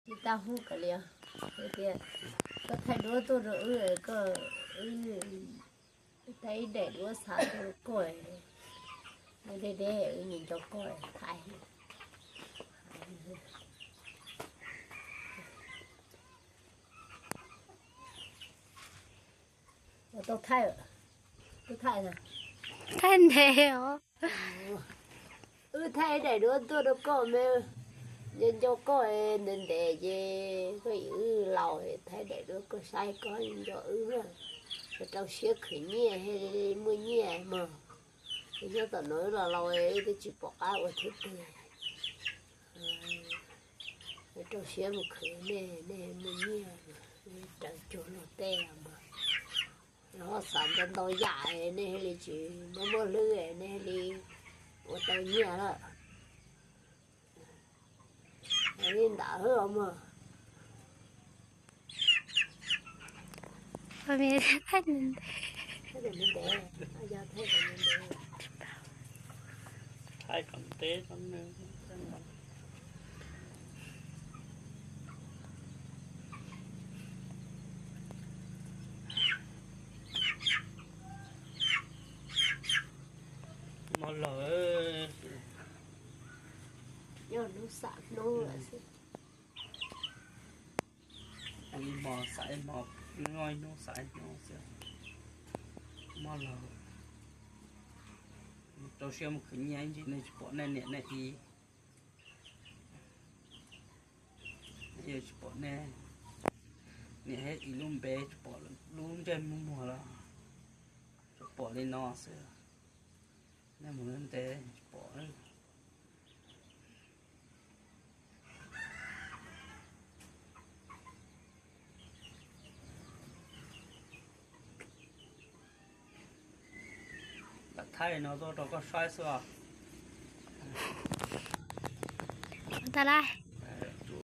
Tsis tau hu kav liam, tias koj thaij duab tuaj rau wb, koj, wb thaij ib daim duab xav tuaj rau koj, deb deb wb nyiam nco koj thaij. Tau thaij, thaij ntev os. Wb thaij daim duab tuaj rau koj me, nco nco koj ntev ntev ces koj wb laus thaij daim duab koj saib koj nco wb na. Rau siab khwv nyiaj, muaj nyiaj mog. Nyob tom no wb los laus wb twb tsis pom qab ua thwb twg. Rau siab mus khwv nej, nej muaj nyiaj, raws cuag luag tej mog. Ho xav ntau ntau yam nej thiaj li tsis muaj muaj hlwb, nej thiaj li ua tau nyiaj lawm. Li ntawd os mog. Thaij kom ntev. Mob lawm. Yog hnub xam hnub lawm xwb. Ua ib hmo xam ib hmo, noj ib hnub xam ib hnub xwb. Mob lawm. Rau siab mus khwv nyiaj ib ntsis nej tsis pom nej niam nej txiv. Yog tsis pom nej niam thiab txiv lub npe, tsis pom lub ntsej muag los, tsuas pom li no xwb. Nej mus ntev tsis pom. Lam thaij no tuaj rau koj saib xwb os. Tag lawm.